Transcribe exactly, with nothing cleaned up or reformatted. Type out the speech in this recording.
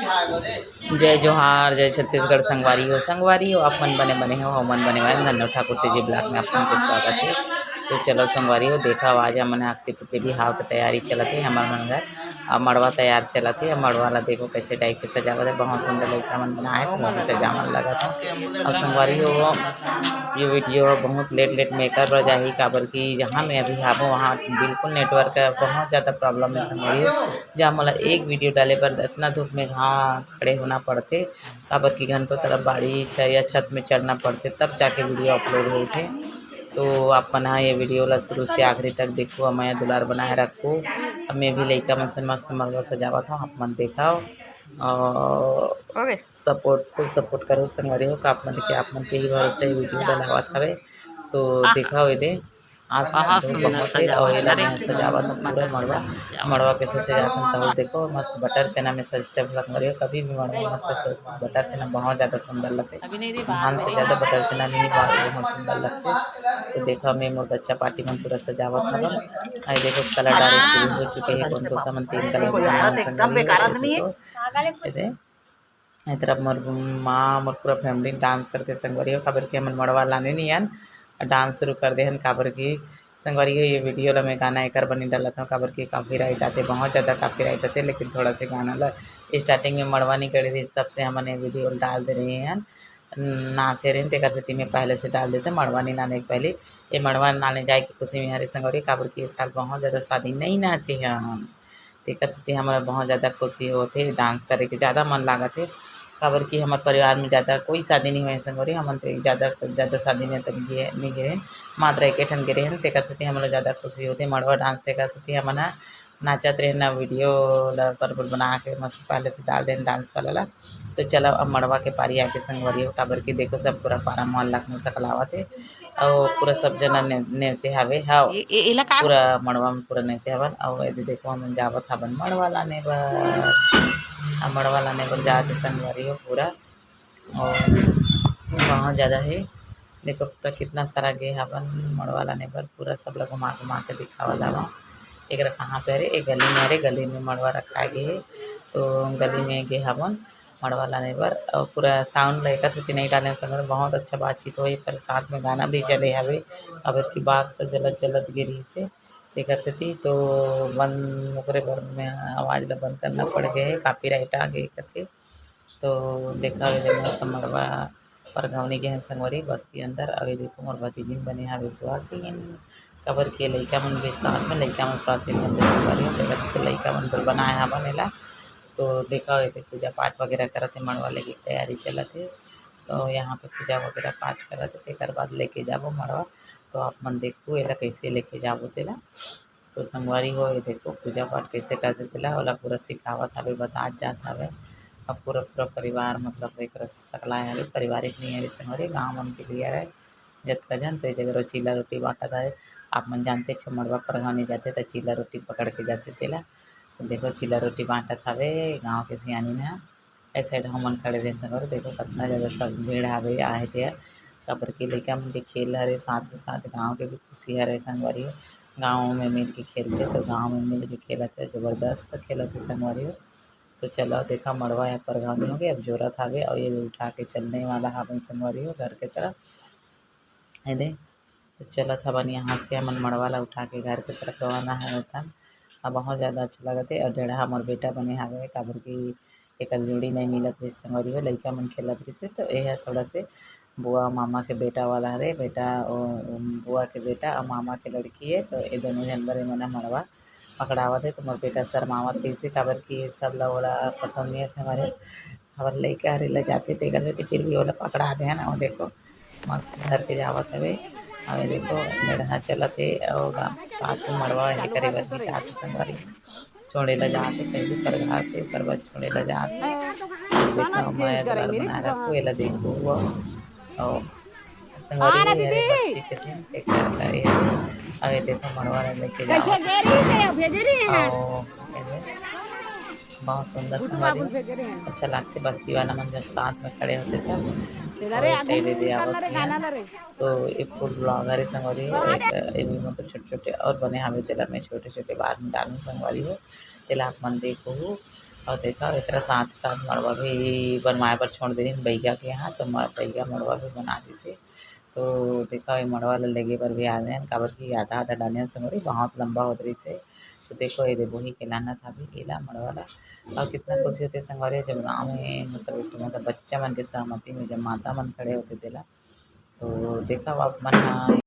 जय जोहार, जय छत्तीसगढ़ संगवारी हो। संगवारी हो, आप मन बने बने हो, हमन बने बने। धन्यवाद ठाकुर से जी ब्लॉग में आप मन के स्वागत है। तो चलो संगवारी हो, देखा आज हमन आखिरी पुत्री बिहाव के तैयारी चलत है हमर मन घर। अब मड़वा तैयार चलत है। अब मड़वा ला देखो कैसे टाइप के सजावत है, बहुत सुंदर लइका मन बनाए है, बहुत सजावन लगत है। और संगवारी हो, ये वीडियो बहुत लेट लेट में एकर बर जाही, काबर कि जहाँ मैं अभी हावों वहाँ बिल्कुल नेटवर्क का बहुत ज़्यादा प्रॉब्लम है संगवारी हो। जहाँ मोला एक वीडियो डाले बर इतना धूप में घा खड़े होना पड़थे, काबर कि घंटों तरफ बाड़ी छ-, या छत में चढ़ना पड़थे, तब जाके वीडियो अपलोड होथे। तो आप मन ह ये वीडियो ला शुरू से आखिरी तक देखो, अउ मया दुलार बनाए रखो। अब मैं भी लइका मन से मस्त मड़वा सजावत हूँ, आप मन देखो और सपोर्ट, फुल सपोर्ट करो संगवारी हो। का आप मन के, आप मन के ही भरोसा ये वीडियो ला लावत हवे। तो देखा हो दे, आज बहुत सुंदर सजावट है। अउ एला मैं सजावत हूँ पूरा मड़वा। मड़वा कैसे सजात हूँ तो देखो, मस्त बटर चना में सजथे संगवारी हो। कभी भी मड़वा मस्त सजथे, बटर चना बहुत ज़्यादा सुंदर लगथे। धान से ज़्यादा बटर चना में ही बहुत बहुत सुंदर लगथे। तो देखो, मैं मोर बच्चा पार्टी मन पूरा सजावत हवन। आई देखो, कलर डाले शुरू हो चुके हैं, कौन कौन सा मन तीन कलर से बनाए हन संगवारी हो। ये देखो, ए तरफ मोर माँ, मोर पूरा फैमिली डांस करथे संगवारी हो, काबर कि हमन मड़वा लाने नहीं आन, डांस शुरू कर दे हन, काबर कि संगवारी हो, ये वीडियो ला मैं गाना एकर बर नहीं डालत हूँ, काबर कि कॉपीराइट आथे, बहुत ज़्यादा कॉपीराइट आथे। लेकिन थोड़ा से गाना ला स्टार्टिंग में मड़वा नहीं करे रहिस, तब से हमन ये वीडियो ला डाल दे रहे हन। नाचे रहिन, तेकर सेती मैं पहले से डाल देते, मड़वा नहीं लाने के पहले। ये मड़वा लाने जाए के खुशी में हरे संगवारी, काबर कि ये साल बहुत ज़्यादा शादी नहीं नाचे हन। तेकर सेती हमर बहुत ज़्यादा खुशी होथे, डांस करे के ज़्यादा मन लागत हे, काबर कि हमर परिवार में ज़्यादा कोई शादी नहीं होए संगवारी, हमन तो ज़्यादा, ज़्यादा शादी में तक गे, नहीं गे रहेन, मात्र एके ठन गे रहेन, तेकर सेती हमन ला ज़्यादा खुशी होथे। मड़वा डांस तेकर सेती हमन ह नाचत रहेन, वीडियो ला बरोबर बना के मस्त पहले से डाल देन डांस वाला ला। तो चलो अब मड़वा के पारी आगे संगवारी हो, काबर कि देखो सब पूरा पारा मोहल्ला के सकलावत हे। अउ पूरा सब जना ने-, नेवते हावे। हाव। ए-, ए-, एला का पूरा मड़वा में पूरा नेवते हवन। अउ एदे देखो, हमन जावत हवन मड़वा लाने बर। अब मड़वा लाने बर जात हे संगवारी हो पूरा। अउ बहुत ज़्यादा हे। देखो पूरा कितना सारा गे हवन मड़वा लाने बर। पूरा सब ला घुमा घुमा के दिखावत हवन। एकरा कहाँ पे हरे? ए गली में हरे, गली में मड़वा रखाए गे हे। तो गली में गे हवन मड़वा लाने बर। अउ पूरा साउंड ला एकर सेती नइ डाले हन संगवारी, बहुत अच्छा बातचीत होही, पर साथ में गाना भी चले हवे। अब एतकी बात से जलत जलत गे रहिस हे, तेकर सेती तो बंद, ओकरे बर में आवाज ला बंद करना पड़ गे हे, कॉपीराइट आ गे करके। तो देखा, एदे मस्त मड़वा परघावनी गे हन संगवारी, बस्ती अंदर। अउ एदे तो मोर भतीजिन बने हवे सुवासिन, काबर के लइका मन भी साथ में, लइका मन सुवासिन मन देखे बर हे, तेकर सेती लइका मन बर बनाए हवन एला। तो देखा, एदे पूजा पाठ वगैरह करत हे, मड़वा लेगे के तैयारी चलत हे। तो यहाँ पे पूजा वगैरह पाठ करत हे, तेकर बाद लेके जाबो मड़वा। तो आप मन देखहू एला कैसे लेके जाबो तेला। तो संगवारी हो, ये देखो पूजा पाठ कैसे करथे तेला, ओला पूरा सिखावत हवे, बतात जात हवे। अब पूरा, पूरा परिवार मतलब एकरा सकलाए हवे, पारिवारिक नहीं हरे संगवारी, गाँव मन के लिए हरे। जतका झन तो ये जगह रो चीला रोटी बांटत हवे। आप मन जानते छो, मड़वा परघावनी जाथे त चीला रोटी पकड़ के जाथे तेला। तो देखो, चीला रोटी बांटत हवे गाँव के सियानी मन ह। ए साइड हमन खड़े रहेन संगवारी, देखो कतना ज्यादा सब भीड़ हावे, आहे ते ह। काबर कि लइका मन के खेल हरे, साथ में साथ गाँव के भी खुशी हरे संगवारी हो। गाँव में मिल के खेलथे, तो गाँव में मिल के खेलत हे, जबरदस्त खेलत हे संगवारी हो। तो चलो देखा, मड़वा यहाँ परघावनी होगे, अब जोरत हावे अउ ये उठा के चलने वाला हावे संगवारी हो घर के तरफ। एदे तो चलत हवन, यहाँ से हमन मड़वा ला उठा के घर के तरफ रवाना होवत हन। अब बहुत ज्यादा अच्छा लगत हे। अउ डेढ़हा मोर बेटा बने हावे, काबर कि एकर जोड़ी नहीं मिलत रहिस संगवारी हो, लइका मन खेलत रहिसे, तो एह थोड़ा से बुआ मामा के बेटा वाला हरे, बेटा, ओ, बुआ के बेटा अउ मामा के लड़की हे, तो ए दोनों झन बर एमन ह मड़वा पकड़ावत हे। तो मोर बेटा शरमावत रहिसे, काबर कि सब ला ओला पसंद नहीं हे संगवारी हो। हमर लइका हरे ला जाथे, तेकर सेती फिर भी ओला पकड़ा दे हन। अउ देखो, मस्त धर के जावत हवे। अउ ये देखो, मेढ़ा चलत हे, अउ गा-, साथ में मड़वा ये करे बर भी जात हे संगवारी। छोड़े ला जात हे, पहली परघात हे, ओकर बाद छोड़े ला जात हे। देखो, मैं दुलार बनाए रखो, एला देखो, अउ संगवारी हो, ये हरे बस्ती के scene, देख सकता है ये। अउ ये देखो, मड़वा ला लेके जावत हे। अउ ये दे, बहुत सुंदर संगवारी हो। अच्छा लगथे बस्ती वाला मन जब साथ में खड़े होथे तब। अउ ये side ये दे आवत हे। तो ये फूड ब्लॉगर हे संगवारी हो, एक, ये भी मतलब छोटे-छोटे और बने हावे, तेला मैं छोटे-छोटे बाद में डालूँ संगवारी हो, तेला आप मन देखहू। अउ देखा, एकरा साथ साथ मड़वा भी बनवाए बर छोड़ देन बइगा के यहाँ, तो म-, बइगा मड़वा भी बना दीसे। तो देखा, ये मड़वा ला लेगे बर भी आ गए, काबर कि आधा आधा डाले संगवारी, बहुत लंबा होत रहिसे। तो देखो, ये दे बोही के लानत हवे एला मड़वा ला। अउ कितना खुशी होथे संगवारी, जब गाँव में मतलब, एक ठो मतलब बच्चा मन के सहमति में जब माता मन खड़े होथे तेला। तो देखा, आप मन ह